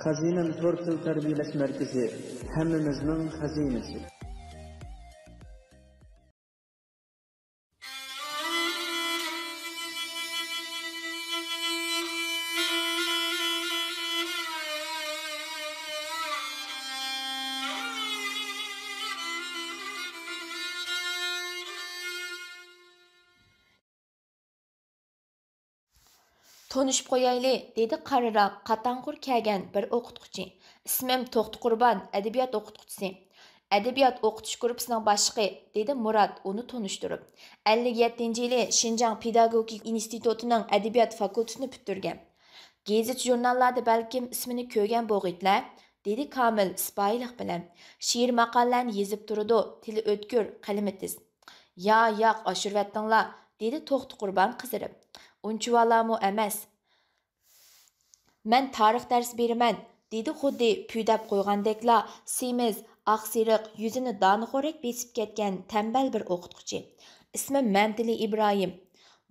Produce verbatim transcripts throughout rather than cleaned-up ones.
خەزىنەم تور تىل تەربىيەلەش مەركىزى، ھەممىمىزنىڭ خەزىنىسى. تونۇشۇپ قويايلى، دېدى قارىراق، قاتاڭغۇر كەلگەن بىر ئوقۇتقۇچى. ئىسمىم توختى قۇربان، ئەدەبىيات ئوقۇتقۇچىسى. ئەدەبىيات ئوقۇتۇش گۇرۇپپىسىنىڭ باشلىقى، دېدى مۇرات ئۇنى تونۇشتۇرۇپ. ئەللىك يەتتىنچى يىلى شىنجاڭ پېداگوگىكا ئىنستىتۇتىنىڭ ئەدەبىيات فاكۇلتېتىنى پۈتتۈرگەن. گېزىت-ژۇرناللاردا بەلكىم ئىسمىنى كۆرگەن بولغىيتلەر، دېدى كامىل سىپايىلىق بىلەن. شېئىر ماقالىلەرنى يېزىپ تۇرىدۇ، تىلى ئۆتكۈر، قەلىمى تېز. يا، ياق، ئاشۇرۇۋەتتىڭلار، دېدى توختى قۇربان قىزىرىپ. ئۇنچىۋالامۇ ئەمەس. مەن تارىخ دەرسى بېرىمەن، دېدى خۇددى پۈۋدەپ قويغاندەكلا سېمىز، ئاقسېرىق، يۈزىنى دانىخورەك بېسىپ كەتكەن تەمبەل بىر ئوقۇتقۇچى. ئىسمىم مەمتىلى ئىبراھىم.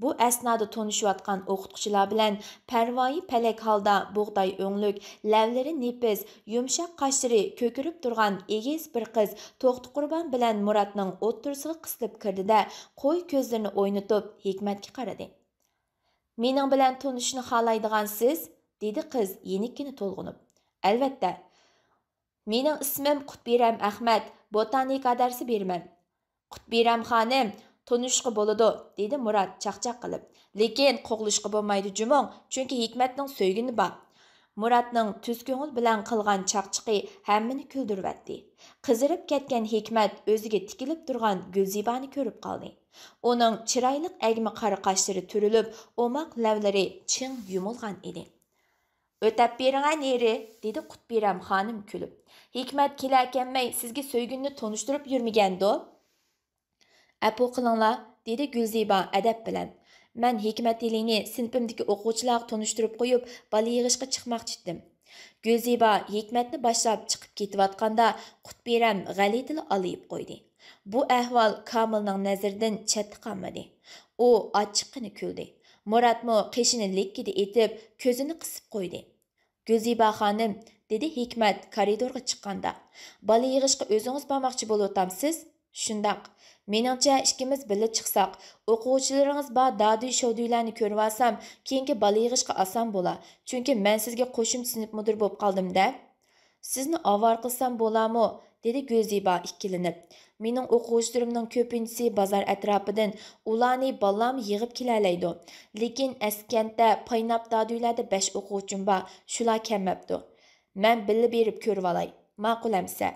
بۇ ئەسنادا تونۇشۇۋاتقان ئوقۇتقۇچىلار بىلەن پەرۋايى پەلەك ھالدا بۇغداي ئۆڭلۈك، لەۋلىرى نېپىز، يۇمشاق قاشلىرى كۆكىرىپ تۇرغان ئېگىز بىر قىز توختى قۇربان بىلەن مۇراتنىڭ ئوتتۇرىسىغا قىستىپ كىردى-دە، قوي كۆزلىرىنى ئوينىتىپ ھېكمەتكە قارىدى. مېنىڭ بىلەن تونۇشۇشنى خالايدىغانسىز؟ دېدى قىز يېنىككىنە تولغىنىپ. ئەلۋەتتە. مېنىڭ ئىسمىم قۇتبىرەم ئەخمەت، بوتانىكا دەرسى بېرىمەن. قۇتبىرەم خانىم، تونۇشۇشقا بولىدۇ، دېدى مۇرات چاقچاق قىلىپ. لېكىن قوغلىشىشقا بولمايدۇ جۇمۇڭ، چۈنكى ھېكمەتنىڭ سۆيگىنى بار. مۇراتنىڭ تۈز كۆڭۈل بىلەن قىلغان چاقچىقى ھەممىنى كۈلدۈرۈۋەتتى. قىزىرىپ كەتكەن ھېكمەت ئۆزىگە تىكىلىپ تۇرغان گۈلزىبانى كۆرۈپ قالدى. ئۇنىڭ چىرايلىق ئەگمە قارا قاشلىرى تۈرۈلۈپ، ئوماق لەۋلىرى چىڭ يۇمۇلغان ئىدى. ئۆتەپ بېرىڭە نېرى، دېدى قۇتبىرەم خانىم كۈلۈپ. ھېكمەت كېلەكەنمەي سىزگە سۆيگۈنىنى تونۇشتۇرۇپ يۈرمىگەندۇ؟ ئەپۇ قىلىڭلار، دېدى گۈلزىبا ئەدەپ بىلەن. مەن ھېكمەت ھېلىنى سىنىپىمدىكى ئوقۇغۇچىلارغا تونۇشتۇرۇپ قويۇپ، بالا يىغىشقا چىقماقچى ئىدىم. گۈلزىبا ھېكمەتنى باشلاپ چىقىپ كېتىۋاتقاندا، قۇتبىرەم غەلىتىلا ئالىيىپ قويدى. بۇ ئەھۋال كامىلنىڭ نەزىرىدىن چەتتە قالمىدى. ئۇ ئاچچىققىنە كۈلدى. مۇراتمۇ قېشىنى لىككىدە ئېتىپ، كۆزىنى قىسىپ قويدى. گۈلزىبا خانىم، دېدى ھېكمەت كارىدورغا چىققاندا، بالا يىغىشقا ئۆزىڭىز بارماقچى بولۇۋاتامسىز؟ شۇنداق. مېنىڭچە، ئىككىمىز بىللە چىقساق، ئوقۇغۇچىلىرىڭىز بار دادۈي-شودۈيلەرنى كۆرۈۋالسام، كېيىنكى بالا يىغىشقا ئاسان بولا، چۈنكى مەن سىزگە قوشۇمچە سىنىپ مۇدىرى بولۇپ قالدىم-دە. سىزنى ئاۋارە قىلسام بولامۇ؟ دېدى گۈلزىبا ئىككىلىنىپ. مېنىڭ ئوقۇغۇچىلىرىمنىڭ كۆپىنچىسى بازار ئەتراپىدىن، ئۇلارنى بالىلارمۇ يىغىپ كېلەلەيدۇ. لېكىن ئەسكەنتتە پايناپ دادۈيلەردە بەش ئوقۇغۇچىم بار، شۇلار كەلمەپتۇ. مەن بىللە بېرىپ كۆرۈۋالاي، ماقۇل ئەمىسە.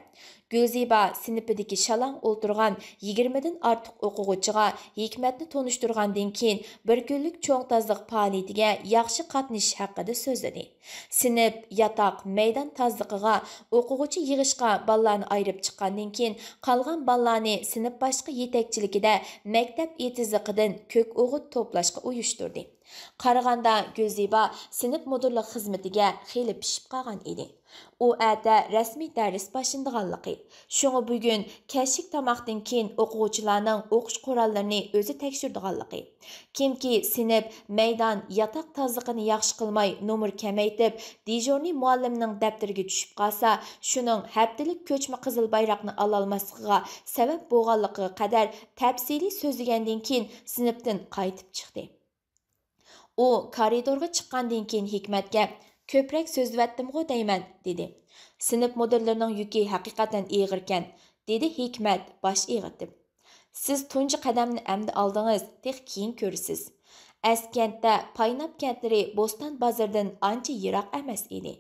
گۈلزىبا سىنىپىدىكى شالاڭ ئولتۇرغان يىگىرمىدىن ئارتۇق ئوقۇغۇچىغا ھېكمەتنى تونۇشتۇرغاندىن كېيىن، بىر كۈنلۈك چوڭ تازىلىق پائالىيىتىگە ياخشى قاتنىشىش ھەققىدە سۆزلىدى. سىنىپ، ياتاق، مەيدان تازىلىقىغا، ئوقۇغۇچى يىغىشقا بالىلارنى ئايرىپ چىققاندىن كېيىن، قالغان بالىلارنى سىنىپ باشلىقى يېتەكچىلىكىدە مەكتەپ ئېتىزلىقىدىن كۆك ئوغۇت توپلاشقا ئۇيۇشتۇردى. قارىغاندا، گۈلزىبا سىنىپ مۇدىرلىق خىزمىتىگە خېلى پىشىپ قالغان ئىدى. ئۇ ئەتە رەسمىي دەرس باشلىنىدىغانلىقى، شۇڭا بۈگۈن كەچلىك تاماقتىن كېيىن ئوقۇغۇچىلارنىڭ ئوقۇش قوراللىرىنى ئۆزى تەكشۈرىدىغانلىقى، كىمكى سىنىپ، مەيدان، ياتاق تازىلىقىنى ياخشى قىلماي نومۇر كەمەيتىپ، دېژۇرنىي مۇئەللىمنىڭ دەپتىرىگە چۈشۈپ قالسا، شۇنىڭ ھەپتىلىك كۆچمە قىزىل بايراقنى ئالالماسلىقىغا سەۋەب بولغانلىقىغا قەدەر تەپسىلىي سۆزلىگەندىن كېيىن، سىنىپتىن قايتىپ چىقتى. ئۇ كارىدورغا چىققاندىن كېيىن ھېكمەتكە، «كۆپرەك سۆزلىۋەتتىمغۇ دەيمەن» دېدى. «سىنىپ مۇدىرلىرىنىڭ يۈكى ھەقىقەتەن ئېغىركەن» دېدى ھېكمەت باش ئېغىتىپ. «سىز تۇنجى قەدەمنى ئەمدى ئالدىڭىز، تېخى كېيىن كۆرىسىز. ئەسكەنتتە پايناپ كەنتلىرى بوستان بازىرىدىن ئانچە يىراق ئەمەس ئىدى.»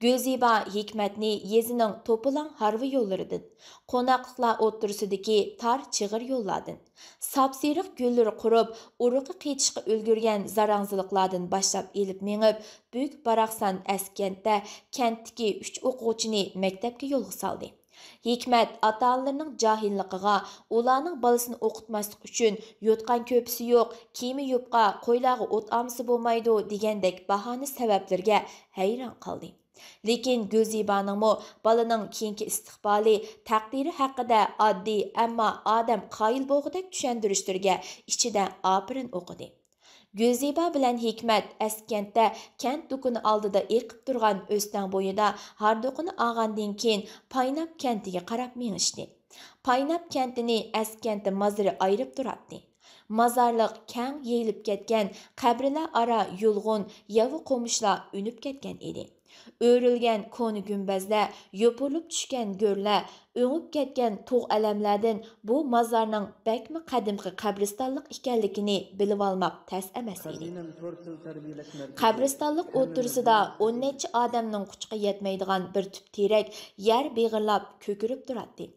گۈلزىبا ھېكمەتنى يېزىنىڭ توپىلاڭ ھارۋا يوللىرىدىن، قوناقلىقلار ئوتتۇرىسىدىكى تار چىغىر يوللاردىن، ساپسېرىق گۈللىرى قۇرۇپ، ئۇرۇقى قېتىشقا ئۈلگۈرگەن زاراڭزىلىقلاردىن باشلاپ ئېلىپ مېڭىپ، بۈك باراقسان ئەسكەنتتە كەنتتىكى ئۈچ ئوقۇغۇچىنى مەكتەپكە يولغا سالدى. ھېكمەت ئاتا-ئانىلىرىنىڭ جاھىللىقىغا، ئۇلارنىڭ بالىسىنى ئوقۇتماسلىق ئۈچۈن يوتقان-كۆپىسى يوق، كىيىمى يۇپقا، قويلارغا ئوت ئالمىسا بولمايدۇ دېگەندەك باھانە سەۋەبلىرىگە ھەيران قالدى. لېكىن گۈلزىبانىڭمۇ بالىنىڭ كېيىنكى ئىستىقبالى، تەقدىرى ھەققىدە ئاددىي، ئەمما ئادەم قايىل بولغۇدەك چۈشەندۈرۈشلىرىگە ئىچىدە ئاپىرىن ئوقۇدى. گۈلزىبا بىلەن ھېكمەت ئەسكەنتتە كەنت دۇكىنى ئالدىدا ئېقىپ تۇرغان ئۆستەڭ بويىدا ھاردۇقىنى ئالغاندىن كېيىن، پايناپ كەنتىگە قاراپ مېڭىشتى. پايناپ كەنتىنى ئەسكەنتى مازىرى ئايرىپ تۇراتتى. مازارلىق كەڭ يېيىلىپ كەتكەن، قەبرىلەر ئارا يۇلغۇن، ياۋا قومۇشلار ئۈنۈپ كەتكەن ئىدى. ئۆرۈلگەن كونا گۈمبەزلەر، يوپۇرۇلۇپ چۈشكەن گۆرلەر، ئۆڭۈپ كەتكەن تۇغ ئەلەملەردىن بۇ مازارنىڭ بەكمۇ قەدىمكى قەبرىستانلىق ئىكەنلىكىنى بىلىۋالماق تەس ئەمەس ئىدى. قەبرىستانلىق ئوتتۇرىسىدا ئون نەچچە ئادەمنىڭ قۇچىقى يەتمەيدىغان بىر تۈپ تېرەك يەر بېغىرلاپ كۆكىرىپ تۇراتتى.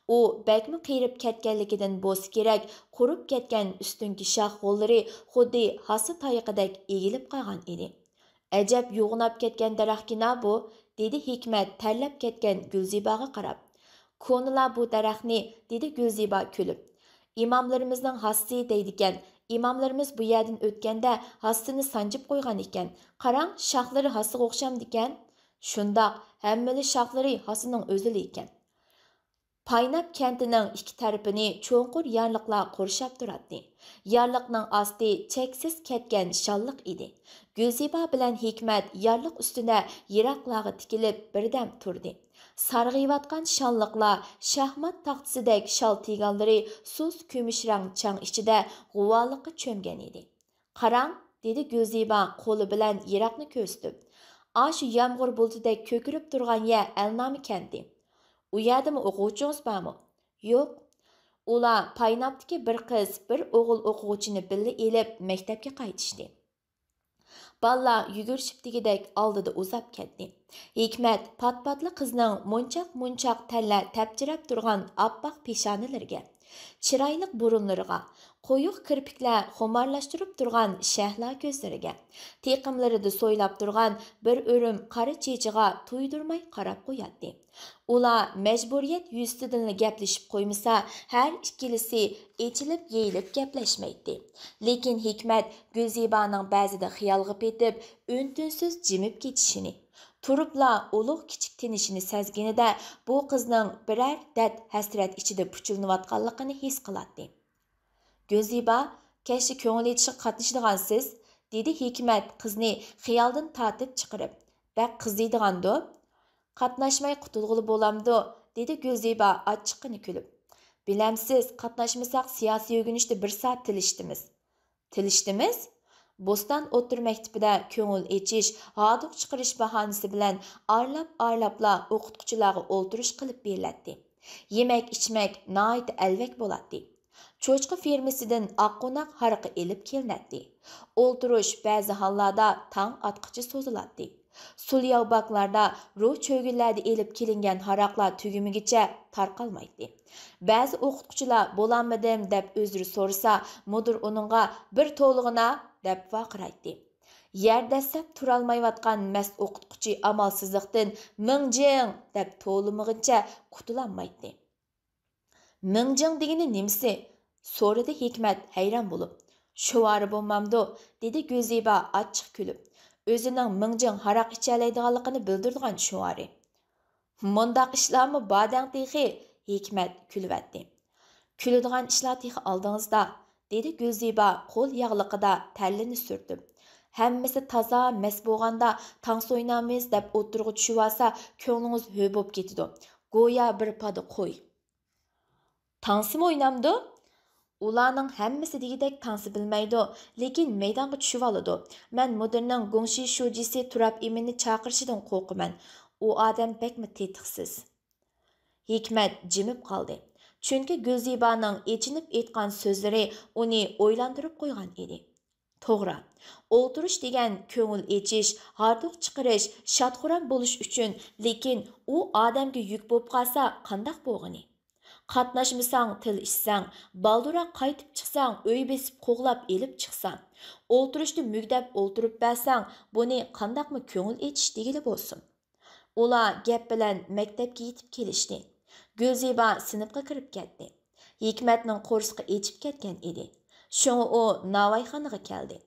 ئۇ بەكمۇ قېرىپ كەتكەنلىكىدىن بولسا كېرەك، قۇرۇپ كەتكەن ئۈستۈنكى شاخ غوللىرى خۇددى ھاسا تايىقىدەك ئېگىلىپ قالغان ئىدى. ئەجەب يوغىناپ كەتكەن دەرەخكىنا بۇ، دېدى ھېكمەت تەرلەپ كەتكەن گۈلزىباغا قاراپ. كونىلار بۇ دەرەخنى، دېدى گۈلزىبا كۈلۈپ، ئىماملىرىمىزنىڭ ھاسىسى دەيدىكەن. ئىماملىرىمىز بۇ يەردىن ئۆتكەندە ھاسىسىنى سانجىپ قويغان ئىكەن. قاراڭ، شاخلىرى ھاسىغا ئوخشامدىكەن؟ شۇنداق، ھەممىلا شاخلىرى ھاسىنىڭ ئۆزىلا ئىكەن. پايناپ كەنتىنىڭ ئىككى تەرىپىنى چوڭقۇر يارلىقلار قورشاپ تۇراتتى. يارلىقنىڭ ئاستى چەكسىز كەتكەن شاللىق ئىدى. گۈلزىبا بىلەن ھېكمەت يارلىق ئۈستىدە يىراقلارغا تىكىلىپ بىردەم تۇردى. سارغىيىۋاتقان شاللىقلار شاھمات تاختىسىدەك شال تىيگانلىرى سۇس كۈمۈش رەڭ چاڭ ئىچىدە غۇۋالىققا چۆمگەن ئىدى. قاراڭ، دېدى گۈلزىبا قولى بىلەن يىراقنى كۆرسىتىپ. ئاشۇ يامغۇر بۇلۇتىدەك كۆكىرىپ تۇرغان يەر ئەلنامە كەنتى. ئۇ يەردىمۇ ئوقۇغۇچىڭىز بارمۇ؟ يوق. ئۇلار پايناپتىكى بىر قىز، بىر ئوغۇل ئوقۇغۇچىنى بىللە ئېلىپ مەكتەپكە قايتىشتى. بالىلار يۈگۈرۈشۈپ دېگۈدەك ئالدىدا ئۇزاپ كەتتى. ھېكمەت پات-پاتلا قىزنىڭ مونچاق-مونچاق تەنلەر تەپچىرەپ تۇرغان ئاپئاق پېشانىلىرىگە، چىرايلىق بۇرۇنلىرىغا، قويۇق كىرپىكلەر خۇمارلاشتۇرۇپ تۇرغان شەھلا كۆزلىرىگە، تېقىملىرىدا سويلاپ تۇرغان بىر ئۆرۈم قارا چېچىغا تۇيدۇرماي قاراپ قوياتتى. ئۇلار مەجبۇرىيەت يۈزىسىدىنلا گەپلىشىپ قويمىسا، ھەر ئىككىلىسى ئېچىلىپ-يېيىلىپ گەپلەشمەيتتى. لېكىن ھېكمەت گۈلزىبانىڭ بەزىدە خىيالغا پېتىپ، ئۈن-تىنسىز جىمىپ كېتىشىنى، تۇرۇپلا ئۇلۇغ-كىچىك تىنىشىنى سەزگىنىدە، بۇ قىزنىڭ بىرەر دەرد-ھەسرەت ئىچىدە پۇچۇلىنىۋاتقانلىقىنى ھېس قىلاتتى. گۈلزىبا، كەچتە كۆڭۈل ئېچىشقا قاتنىشىدىغانسىز؟ دېدى ھېكمەت قىزنى خىيالدىن تارتىپ چىقىرىپ. بەك قىزىيدىغاندۇ؟ قاتناشماي قۇتۇلغىلى بولامدۇ؟ دېدى گۈلزىبا ئاچچىقىنى كۈلۈپ. بىلەمسىز، قاتناشمىساق سىياسىي ئۆگىنىشتە بىر سائەت تىلىشتىمىز. تىلىشتىمىز؟ بوستان ئوتتۇرا مەكتىپىدە كۆڭۈل ئېچىش، ھاردۇق چىقىرىش باھانىسى بىلەن ئارىلاپ-ئارىلاپلا ئوقۇتقۇچىلارغا ئولتۇرۇش قىلىپ بېرىلەتتى. يېمەك-ئىچمەك ناھايىتى ئەلۋەك بولاتتى. چوشقا فېرمىسىدىن ئاققۇناق ھارىقى ئېلىپ كېلىنەتتى. ئولتۇرۇش بەزى ھاللاردا تاڭ ئاتقىچە سوزۇلاتتى. سۇلياۋ باكلاردا، رۇ چۆگۈنلەردە ئېلىپ كېلىنگەن ھاراقلار تۈگىمىگىچە تارقالمايتتى. بەزى ئوقۇتقۇچىلار بولالمىدىم دەپ ئۆزرە سورىسا، مۇدىر ئۇنىڭغا بىر تولىغىنا دەپ ۋارقىرايتتى. يەر دەسسەپ تۇرالمايۋاتقان مەست ئوقۇتقۇچى ئامالسىزلىقتىن مىڭجىڭ دەپ توۋلىمىغىنىچە قۇتۇلالمايتتى. مىڭجىڭ دېگىنى نېمىسى؟ سورىدى ھېكمەت ھەيران بولۇپ. شوئارى بولمامدۇ؟ دېدى گۈلزىبا ئاچچىق كۈلۈپ. ئۆزىنىڭ مىڭجىڭ ھاراق ئىچەلەيدىغانلىقىنى بىلدۈرىدىغان شوئارى. مۇنداق ئىشلارمۇ بار دەڭ تېخى؟ ھېكمەت كۈلۈۋەتتى. كۈلىدىغان ئىشلار تېخى ئالدىڭىزدا، دېدى گۈلزىبا قول ياغلىقىدا تەرلىرىنى سۈرتۈپ. ھەممىسى تازا مەست بولغاندا تانسا ئوينارمىز دەپ ئوتتۇرىغا چۈشۈۋالسا كۆڭلىڭىز ھۆ بوپ كېتىدۇ. گويا بىر پادا قوي. تانسىمۇ ئوينامدۇ؟ ئۇلارنىڭ ھەممىسى دېگۈدەك تانسا بىلمەيدۇ، لېكىن مەيدانغا چۈشۈۋالىدۇ. مەن مۇدىرنىڭ گۇڭشى شۇجىسى تۇراپ ئىمىننى چاقىرىشىدىن قورقىمەن. ئۇ ئادەم بەكمۇ تېتىقسىز. ھېكمەت جىمىپ قالدى. چۈنكى گۈلزىبانىڭ ئېچىنىپ ئېيتقان سۆزلىرى ئۇنى ئويلاندۇرۇپ قويغان ئىدى. توغرا، ئولتۇرۇش دېگەن كۆڭۈل ئېچىش، ھاردۇق چىقىرىش، شاد-خۇرام بولۇش ئۈچۈن، لېكىن ئۇ ئادەمگە يۈك بولۇپ قالسا قانداق بولغىنى؟ قاتناشمىساڭ، تىل ئىچسەڭ، بالدۇرراق قايتىپ چىقساڭ، ئۆي بېسىپ قوغلاپ ئېلىپ چىقساڭ، ئولتۇرۇشتا مۈگدەپ ئولتۇرۇپ بەرسەڭ، بۇنى قانداقمۇ كۆڭۈل ئېچىش دېگىلى بولسۇن؟ ئۇلار گەپ بىلەن مەكتەپكە يېتىپ كېلىشتى. گۈلزىبا سىنىپقا كىرىپ كەتتى. ھېكمەتنىڭ قورسىقى ئېچىپ كەتكەن ئىدى. شۇڭا ئۇ ناۋايخانىغا كەلدى.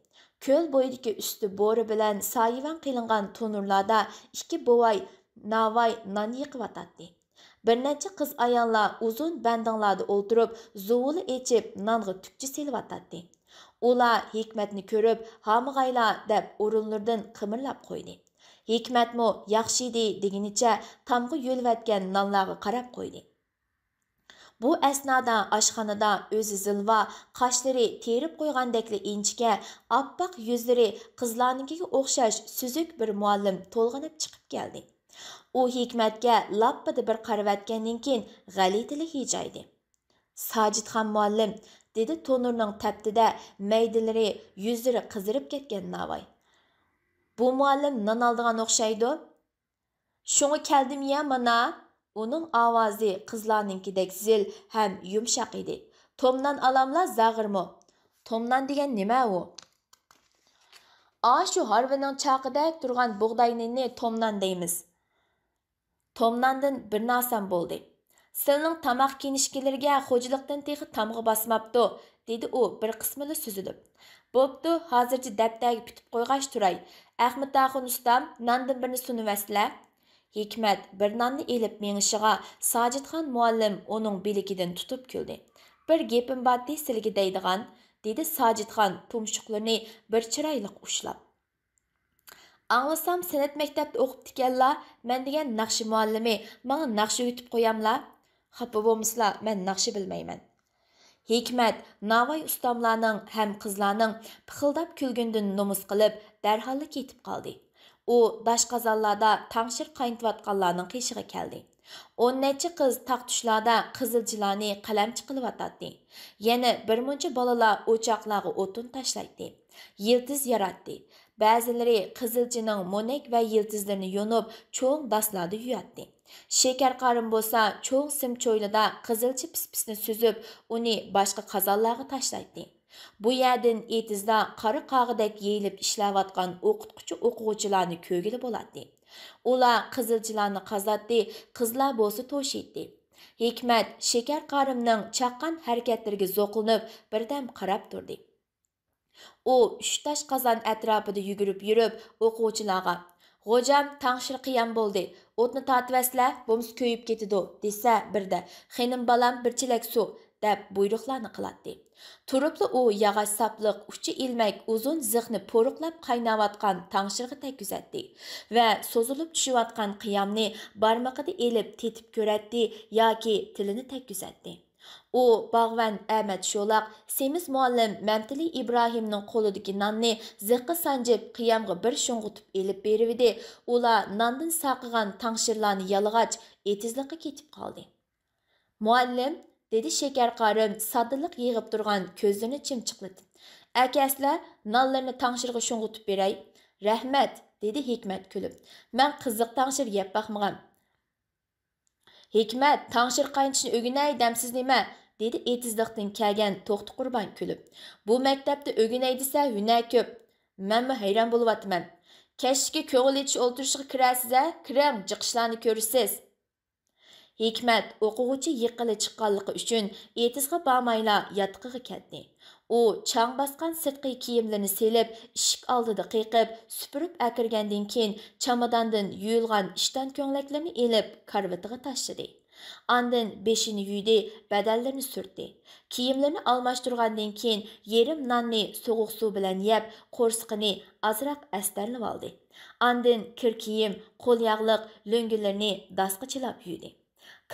كۆل بويىدىكى ئۈستى بورا بىلەن سايىۋەن قىلىنغان تونۇرلاردا ئىككى بوۋاي ناۋاي نان يېقىۋاتاتتى. بىر نەچچە قىز-ئاياللار ئۇزۇن بەندىڭلاردا ئولتۇرۇپ، زۇۋۇلا ئېچىپ، نانغا تۈكچە سېلىۋاتاتتى. ئۇلار ھېكمەتنى كۆرۈپ، ھامىغايلا دەپ ئورۇنلىرىدىن قىمىرلاپ قويدى. ھېكمەتمۇ ياخشىدى دېگىنىچە تامغا يۆلىۋەتكەن نانلارغا قاراپ قويدى. بۇ ئەسنادا ئاشخانىدا ئۆزى زىلۋا، قاشلىرى تېرىپ قويغاندەكلا ئىنچىكە، ئاپئاق يۈزلىرى قىزلارنىڭكىگە ئوخشاش سۈزۈك بىر مۇئەللىم تولغىنىپ چىقىپ كەلدى. ئۇ ھېكمەتكە لاپپىدە بىر قارىۋەتكەندىن كېيىن غەلىتىلا ھىجايدى. ساجىدخان مۇئەللىم، دېدى تونۇرنىڭ تەپتىدە مەيدىلىرى، يۈزلىرى قىزىرىپ كەتكەن ناۋاي. بۇ مۇئەللىم نان ئالىدىغان ئوخشايدۇ. شۇڭا كەلدىم يا مانا. ئۇنىڭ ئاۋازى قىزلارنىڭكىدەك زىل ھەم يۇمشاق ئىدى. تومنان ئالاملا زاغرىمۇ؟ تومنان دېگەن نېمە ئۇ؟ ئاشۇ ھارۋىنىڭ چاقىدەك تۇرغان بۇغداي نېنىنى تومنان دەيمىز. تومناندىن بىر ناسام بولدى. سىلىنىڭ تاماق كىنىشكىلىرىگە خوجىلىقتىن تېخى تامغا باسماپتۇ، دېدى ئۇ بىر قىسمىلا سۈزۈلۈپ. بوپتۇ، ھازىرچە دەپتەرگە پۈتۈپ قويغاچ تۇراي. ئەخمىتئاخۇن ئۇستام، ناندىن بىرنى سۇنۇۋەتسىلە. ھېكمەت بىر ناننى ئېلىپ مېڭىشىغا، ساجىدخان مۇئەللىم ئۇنىڭ بىلىكىدىن تۇتۇپ كۈلدى. بىر گېپىم بارتى سىلىگە دەيدىغان، دېدى ساجىدخان تۇمشۇقلىرىنى بىر چىرايلىق ئۇشلاپ. ئاڭلىسام سەنئەت مەكتەپتە ئوقۇپتىكەنلا، مەن دېگەن ناخشا مۇئەللىمى، ماڭا ناخشا ئۆگىتىپ قوياملا؟ خاپا بولمىسىلا، مەن ناخشا بىلمەيمەن. ھېكمەت ناۋاي ئۇستاملارنىڭ ھەم قىزلارنىڭ پىخىلداپ كۈلگىنىدىن نومۇس قىلىپ، دەرھاللا كېتىپ قالدى. ئۇ داش قازانلاردا تاڭشىر قاينىتىۋاتقانلارنىڭ قېشىغا كەلدى. ئون نەچچە قىز تاختۇشلاردا قىزىلچىلارنى قەلەمچە قىلىۋاتاتتى. يەنە بىر مۇنچە بالىلار ئوچاقلارغا ئوتۇن تاشلايتتى. يىلتىز ياراتتى. بەزىلىرى قىزىلچىنىڭ مونەك ۋە يىلتىزلىرىنى يونۇپ، چوڭ داسلاردا يۇياتتى. شېكەر قارىم بولسا چوڭ سىم چويلىدا قىزىلچە پىسپىسىنى سۈزۈپ، ئۇنى باشقا قازانلارغا تاشلايتتى. بۇ يەردىن ئېتىزدا قارا قاغىدەك يېيىلىپ ئىشلەۋاتقان ئوقۇتقۇچى ئوقۇغۇچىلارنى كۆرگىلى بولاتتى. ئۇلار قىزىلچىلارنى قازاتتى، قىزلار بولسا توشۇيتتى. ھېكمەت شېكەر قارىمنىڭ چاققان ھەرىكەتلىرىگە زوقلىنىپ، بىردەم قاراپ تۇردى. ئۇ ئۈچ تاش قازان ئەتراپىدا يۈگۈرۈپ يۈرۈپ، ئوقۇغۇچىلارغا، «غوجام، تاڭشىر قىيام بولدى، ئوتنى تارتىۋەتسىلە، بولمىسا كۆيۈپ كېتىدۇ» دېسە، بىردە، «خېنىم بالام، بىر چېلەك سۇ» دەپ بۇيرۇقلارنى قىلاتتى. تۇرۇپلا ئۇ ياغاچ ساپلىق، ئۇچى ئىلمەك ئۇزۇن زىخنى پورۇقلاپ قايناۋاتقان تاڭشىرغا تەگكۈزەتتى ۋە سوزۇلۇپ چۈشۈۋاتقان قىيامنى بارمىقىدا ئېلىپ تېتىپ كۆرەتتى ياكى تىلىنى تەگكۈزەتتى. ئۇ باغۋەن ئەمەت شولاق، سېمىز مۇئەللىم مەمتىلى ئىبراھىمنىڭ قولىدىكى ناننى زىققا سانجىپ، قىيامغا بىر شۇڭغۇتۇپ ئېلىپ بېرىۋىدى. ئۇلار ناندىن ساقىغان تاڭشىرلارنى يالىغاچ، ئېتىزلىققا كېتىپ قالدى. «مۇئەللىم»، دېدى شېكەر قارىم ساددىلىق يېغىپ تۇرغان كۆزلىرىنى چىمچىقلىتىپ. «ئەكەلسىلە، نانلىرىنى تاڭشىرغا شۇڭغۇتۇپ بېرەي.» «رەھمەت»، دېدى ھېكمەت كۈلۈپ. «مەن قىزىق تاڭشىر يەپ باقمىغان.» «ھېكمەت، تاڭشىر قاينىتىشنى ئۆگىنەي دەمسىز نېمە؟» دېدى ئېتىزلىقتىن كەلگەن توختى قۇربان كۈلۈپ. «بۇ مەكتەپتە ئۆگىنەي دېسە ھۈنەر كۆپ. مەنمۇ ھەيران بولۇۋاتىمەن. كەچلىكى كۆڭۈل ئېچىش ئولتۇرۇشىغا كىرەرسىز ھە؟ كىرىڭ، جىق ئىشلارنى كۆرىسىز.» ھېكمەت ئوقۇغۇچى يىققىلى چىققانلىقى ئۈچۈن ئېتىزغا بارمايلا ياتىقىغا كەتتى. ئۇ چاڭ باسقان سىرتقى كىيىملىرىنى سېلىپ، ئىشىك ئالدىدا قېقىپ، سۈپۈرۈپ ئەكىرگەندىن كېيىن، چاماداندىن يۇيۇلغان ئىشتان كۆڭلەكلىرىنى ئېلىپ، كارىۋىتىغا تاشلىدى. ئاندىن بېشىنى يۇيدى، بەدەنلىرىنى سۈرتتى. كىيىملىرىنى ئالماشتۇرغاندىن كېيىن، يېرىم ناننى سوغۇق سۇ بىلەن يەپ، قورسىقىنى ئازراق ئەستەرلىۋالدى. ئاندىن كىر كىيىم، قول ياغلىق، لۆڭگىلىرىنى داسقا چىلاپ يۇيدى.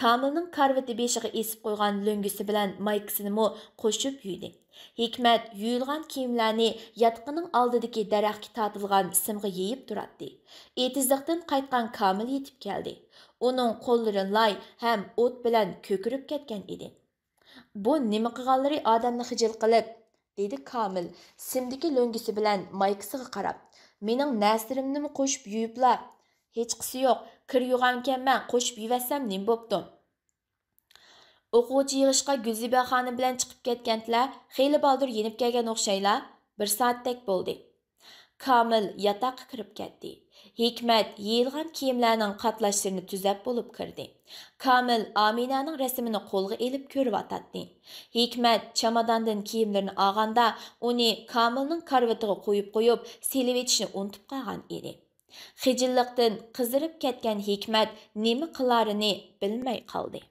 كامىلنىڭ كارىۋىتى بېشىغا ئېسىپ قويغان لۆڭگىسى بىلەن مايكىسىنىمۇ قوشۇپ يۇيدى. ھېكمەت يۇيۇلغان كىيىملەرنى ياتىقىنىڭ ئالدىدىكى دەرەخكە تارتىلغان سىمغا يېيىپ تۇراتتى. ئېتىزلىقتىن قايتقان كامىل يېتىپ كەلدى. ئۇنىڭ قوللىرى لاي ھەم ئوت بىلەن كۆكىرىپ كەتكەن ئىدى. «بۇ نېمە قىلغانلىرى ئادەمنى خىجىل قىلىپ؟» دېدى كامىل سىمدىكى لۆڭگىسى بىلەن مايكىسىغا قاراپ. «مېنىڭ نەرسىلىرىمنىمۇ قوشۇپ يۇيۇپلا.» «ھېچقىسى يوق، كىر يۇغانكەنمەن، قوشۇپ يۇيۇۋەتسەم نېمە بوپتۇ؟» «ئوقۇغۇچى يىغىشقا گۈلزىبە خانىم بىلەن چىقىپ كەتكەنتىلە، خېلى بالدۇر يېنىپ كەلگەن ئوخشايلا، بىر سائەتتەك بولدى.» كامىل ياتاققا كىرىپ كەتتى. ھېكمەت يېيىلغان كىيىملەرنىڭ قاتلاشلىرىنى تۈزەپ بولۇپ كىردى. كامىل ئامىنەنىڭ رەسىمىنى قولىغا ئېلىپ كۆرۈۋاتاتتى. ھېكمەت چاماداندىن كىيىملىرىنى ئالغاندا، ئۇنى كامىلنىڭ كارىۋىتىغا قويۇپ قويۇپ، سېلىۋېتىشنى ئۇنتۇپ قالغان ئىدى. خىجىللىقتىن قىزىرىپ كەتكەن ھېكمەت نېمە قىلارىنى بىلمەي قالدى.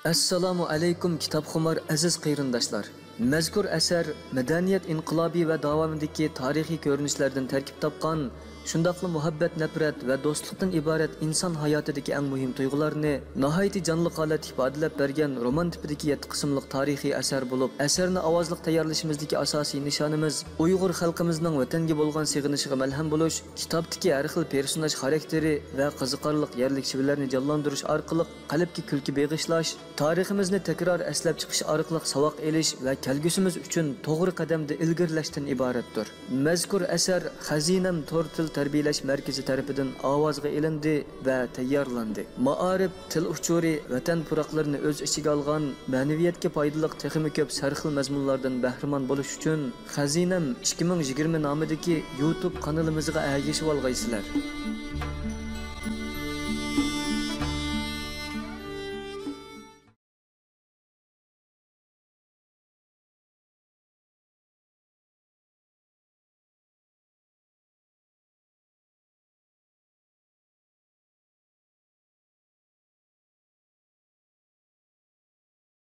ئەسسالامۇ ئەلەيكۇم، كىتابخۇمار ئەزىز قېرىنداشلار! مەزكۇر ئەسەر مەدەنىيەت ئىنقىلابى ۋە داۋامىدىكى تارىخىي كۆرۈنۈشلەردىن تەركىب تاپقان، شۇنداقلا مۇھەببەت، نەپرەت ۋە دوستلۇقتىن ئىبارەت ئىنسان ھاياتىدىكى ئەڭ مۇھىم تۇيغۇلارنى ناھايىتى جانلىق ھالەتتە ئىپادىلەپ بەرگەن رومان تىپىدىكى يەتتە قىسىملىق تارىخىي ئەسەر بولۇپ، ئەسەرنى ئاۋازلىق تەييارلىشىمىزدىكى ئاساسىي نىشانىمىز ئۇيغۇر خەلقىمىزنىڭ ۋەتەنگە بولغان سېغىنىشىغا مەلھەم بولۇش، كىتابتىكى ھەر خىل پېرسوناژ خاراكتېرى ۋە قىزىقارلىق يەرلىك شىۋىلەرنى جانلاندۇرۇش ئارقىلىق قەلبكە كۈلكە بېغىشلاش، تارىخىمىزنى تەكرار ئەسلەپ چىقىش ئارقىلىق ساۋاق ئېلىش ۋە كەلگۈسىمىز ئۈچۈن توغرا قەدەمدە ئىلگىرىلەشتىن ئىبارەتتۇر. مەزكۇر ئەسەر خەزىنەم تور تىل تەربىيەلەش مەركىزى تەرىپىدىن ئاۋازغا ئېلىندى ۋە تەييارلاندى. مائارىپ، تىل ئۇچۇرى، ۋەتەن پۇراقلىرىنى ئۆز ئىچىگە ئالغان، مەنىۋىيەتكە پايدىلىق تېخىمۇ كۆپ سەرخىل مەزمۇنلاردىن بەھرىمەن بولۇش ئۈچۈن، خەزىنەم ئىككى مىڭ يىگىرمە نامىدىكى يۇتۇب قانىلىمىزغا ئەگىشىۋالغايسىلەر!